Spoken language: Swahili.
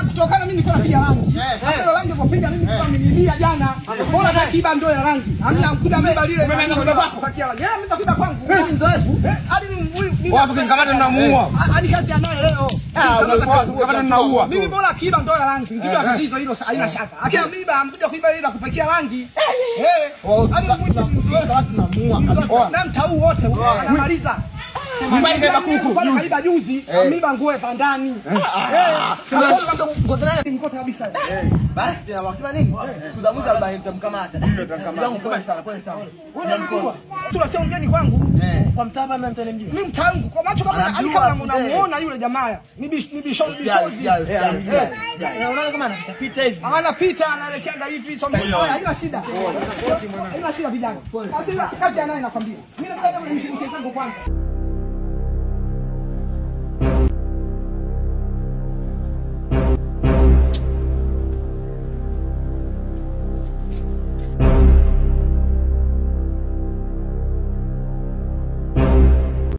Kutokana mimi nilikuwa napiga rangi. Sasa rangi kupiga mimi nilikuwa nimeniibia jana. Bora hata kiba ndio ya rangi. Hamna mkuta mbeba lile. Kupakia rangi. Mimi nitakuiba kwangu. Mimi mzoefu. Hadi mimi watu kinikamata ninamuua. Hadi kazi anayo leo. Kama ninaua. Mimi bora kiba ndio ya rangi. Nikijua tatizo hilo haina shaka. Lakini mimi mkuja kuiba ile kupakia rangi. Eh. Hadi mimi mzoefu watu namuua. Na mtau wote anamaliza. Nyumbani kaiba kuku. Pale kaiba juzi, ameiba nguo ya ndani. Mkote kabisa. Basi tena wakisema nini? Tuzamuza 40 tutamkamata. Ndio pole sana, pole sana. Sura sio mgeni kwangu. Kwa mtaa hapa mimi mjui. Mimi mtangu kwa macho kama hadi kama unamuona yule jamaa. Ni ni bishozi bishozi. Unaona kama anapita hivi. Anapita anaelekea hivi so haina shida. Haina shida vijana. Kazi anaye nakwambia. Mimi nataka nimshike zangu kwanza.